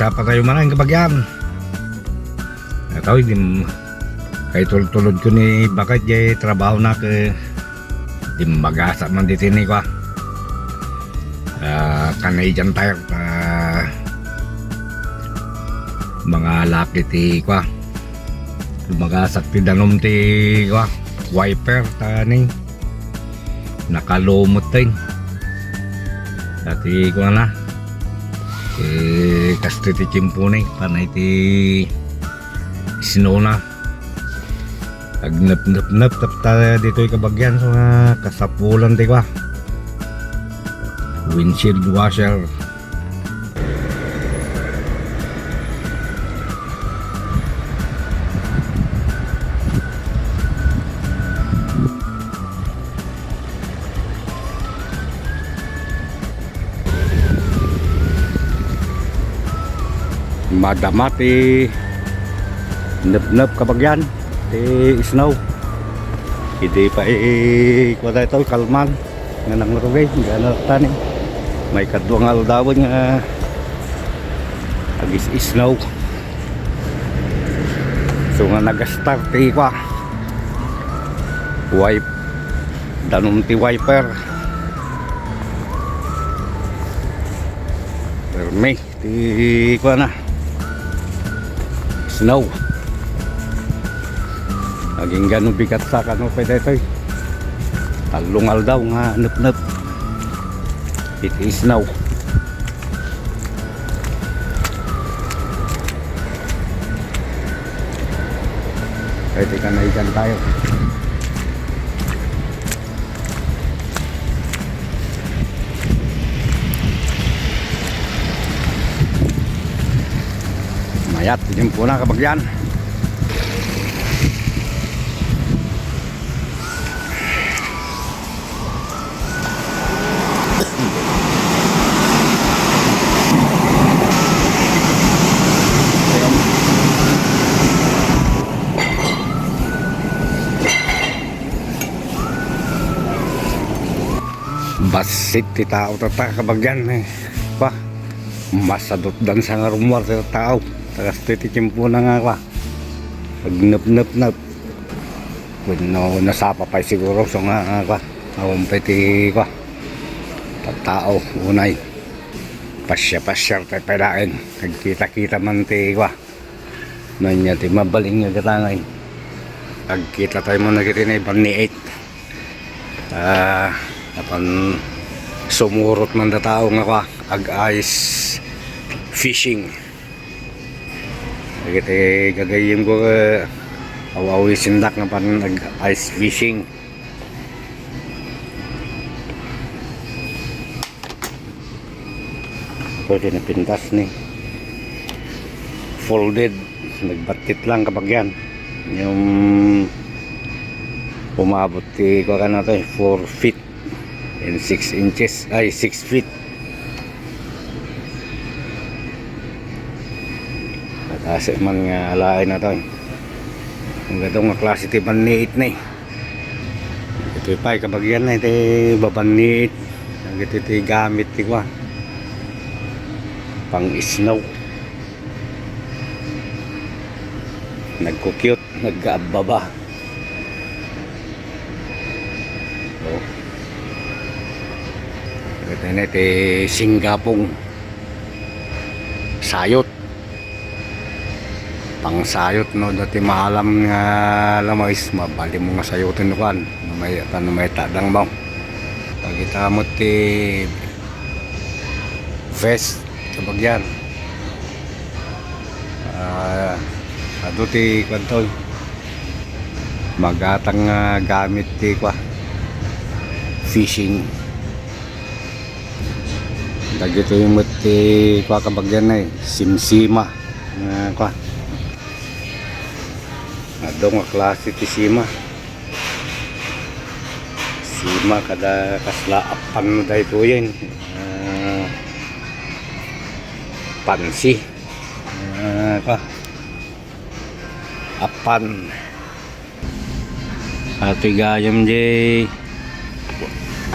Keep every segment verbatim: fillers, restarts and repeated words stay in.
Sapa tayo manen, kabagyan. Ataw, dim-, kay tultulod ko ni bakit jay trabaho na ke, dimmagasa man diti ni kwa. Ah, Canadian Tire, ah, mga laki ti kwa. Lumagasak ti danum ti kwa, wiper ta ni. Nakalumot tayo. Dati ko na. Eh, kastoy ti tiempo ni, panay ti snow na. Agnepnepnep tapta ditoy kabagyan, so nga kasapulan ti kwa. Windshield washer. Madama ti nepnep kabagyan ti snow. Idi pa i-, i-, kuwa daytoy, kalman nga nangrugay, nga nagtanim. Maikadua nga aldawen nga agis-snow. So nga nagastar ti kwa. Wipe. Danum ti wiper. Permi. Ti kuana, snow. Agingga no bigat sa kano pay daytoy. Tallo nga aldaw nga nepnep iti snow. Ay, teka, naigan tayo. Mayat, tiempo na, kabagyan. Bassit ti tao tatta, kabagyan, eh. Pa, masadutdan sa nga rummuar ti tao. Tagas ti, ti tiempo na nga, kwa. Agnepnepnep. Wenno nasapa pay siguro, so nga, ah, kwa. Awan pay ti, kwa. Tattao, unay. Pasya-pasyar tayo pay laeng. Nagkita-kita man ti, kwa. Nanya ti mabalin nga gatangay. Agkita tayo mo nagiti na iban ni eight. Ah, apan sumurot man da tao nga kwa, ag-ice fishing. Dagiti gagayyem ko, eh, aw-awisendak nga pan ag-ice fishing. Pwede na pintas ni. Folded. Nagbattit lang, kabagyan. Yung umabot ti, kuwan na to eh, four feet and six inches. Ay, six feet. Mataas man nga alaen na to eh. Ang gatong nga klase ti banniit na eh. Itoy pay, kabagyan na iti babanniit. Ang ito ti gamit ti kwa. Pang snow. Nagkukyot, nag-aabbaba. Oh. Ito na iti singgapong. Sayot. Pangsayot, no, dati maalam nga lamais, mabalin mo nga sayoten no kuan, no may, no may tadang mo. Pagita mo ti vest, kabagyan. Ah, adu ti kuan to, magatang nga gamit ti kua, fishing. Dagitoy met ti kua, kabagyan na eh, simsima. Nga kua. Adu nga klase ti sima. Sima kada kasla apan daytoyen. Ah, pansi. Ah, kua. Apan. Atoy gayam di,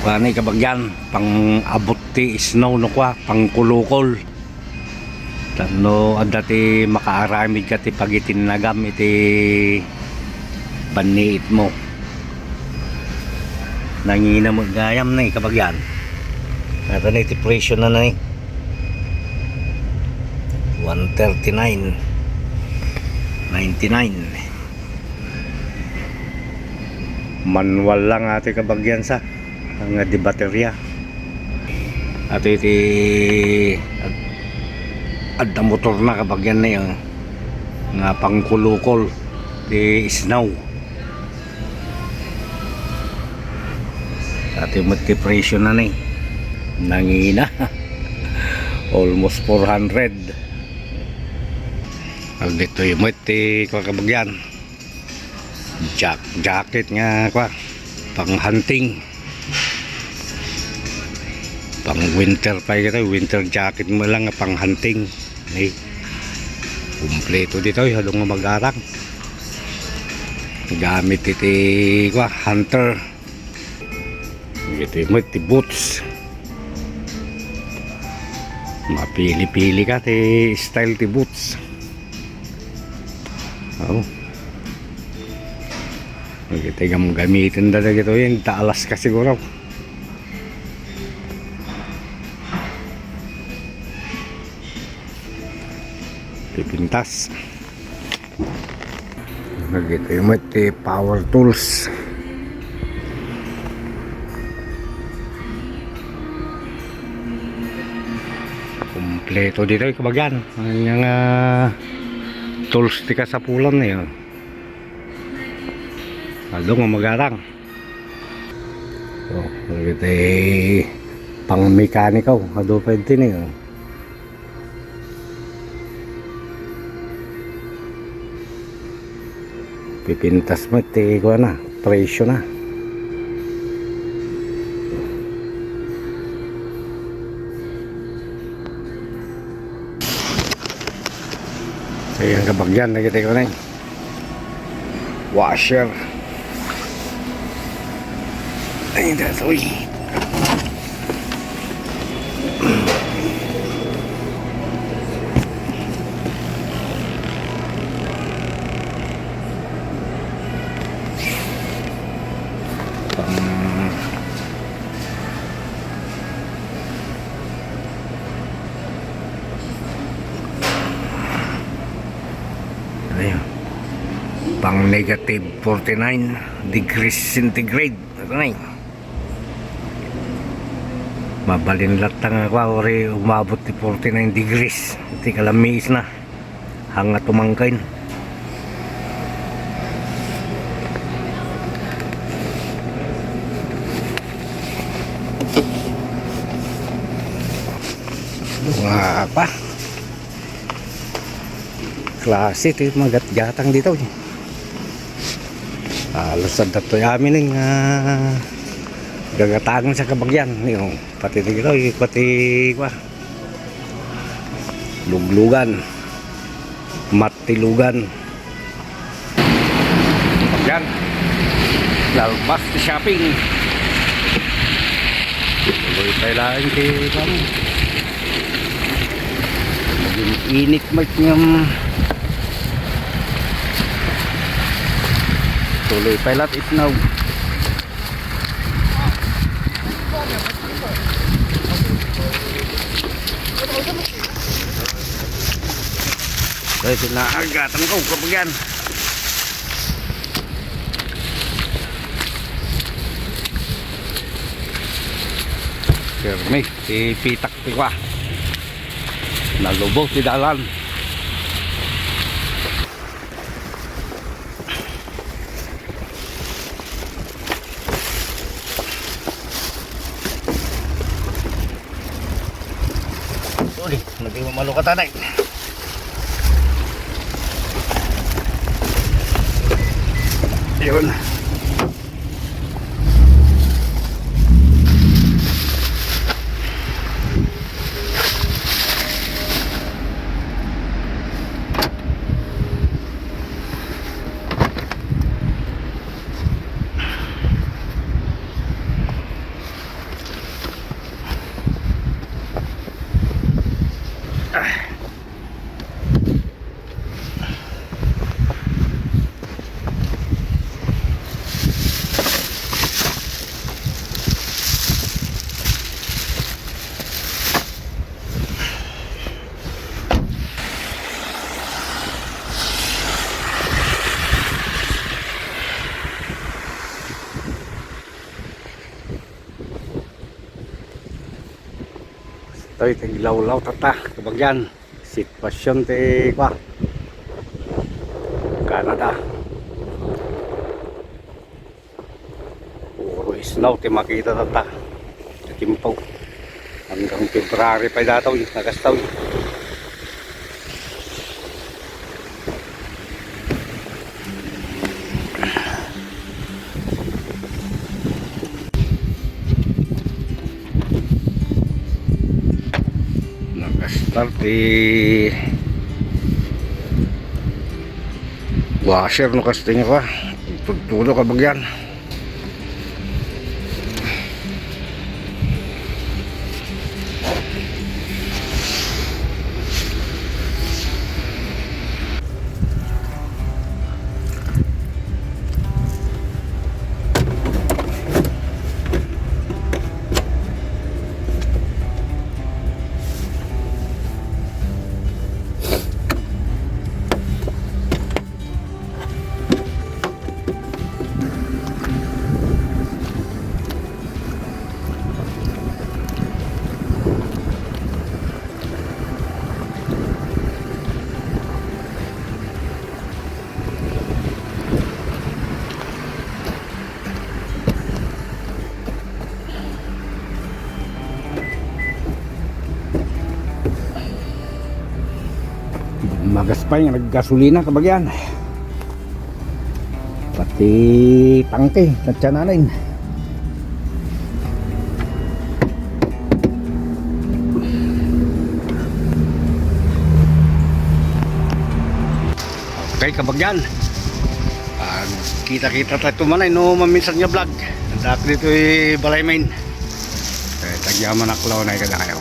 kuan, kabagyan, pang-abot ti snow no kua, pangkulukol. Tapno adda ti makaaramid ka ti pagitinnagam iti banniitmo. Nangina met gayam na, eh, kabagyan. Nata na iti presyo na na, eh. One thirty-nine ninety-nine. Manual lang ati kabagyan sa nga di baterya. Ato iti ad-, adda motor na kabagyan na yun, nga pangkulukol ti snow. Ato met ti presyo na ni. Nangina. Almost four hundred. Agditoy met ti kabagyan. Jack-, jacket nga, kwa, pang hunting. Pang winter pa ito, winter jacket mo lang nga pang hunting. Ni, kumpleto dito, eh, adda nga magarang. Gamit iti, kwa, hunter. Iti mo ti boots. Mapili-pili ka ti style ti boots. Oh. Iti gamgamiten da dagito yun, ta Alaska siguro. Pipintas. Dagito met ti power tools. Kompleto dito, eh, kabagyan. Ang, ah, tools ti kasapulan na yun. Adda nga magarang. Oh, iti pang mekaniko, adu pa iti ni, oh. Pipintas mo iti kuana, presyo na. Ayan, kabagyan, nakita ko na, eh. Washer. Ay, datoy. Pang Ayan. Pang negative forty-nine degrees centigrade. Ito na yun. Mabalin latta nga kwa, uri umabot ti forty-nine degrees. Ti kalamiis na. Hanga tumangkain. Nga pa. Klase ti magatgatang dito, eh. Halos adda toy amin, eh, nga gagatangan sa kabagyan, eh, oh. Pati dito, eh, pati, kwa, luglugan. Matilugan. Yan. Lalpas ti shopping. Tuloy tayo lang ti, ano, naging init, Mike, ngam. Tuloy tayo lahat, isnaw. Guys, naagatan ko, kapagyan. Pirmi, ipitak ti kwa. Nalubo ti dalan. Sorry, naging mamalukatan ay. Yun. Ay, taglawlaw tatta, kabagyan. Sitwasyon ti, kwa, Canada. Puro snow ti makita tatta. Ti timpo. Hanggang February pay datoy, nga kastoy. Nag-start ti washer no kasting pa. Tudtudo kabagyan. Magas pay nga naggasolina, kabagyan. Pati tangke, natsananen. Okay, kabagyan. Pagkita-kita tayo tumanay no maminsan nga vlog. Andak ditoy balay main. Eh, tagyaman aklo na ikada kayo.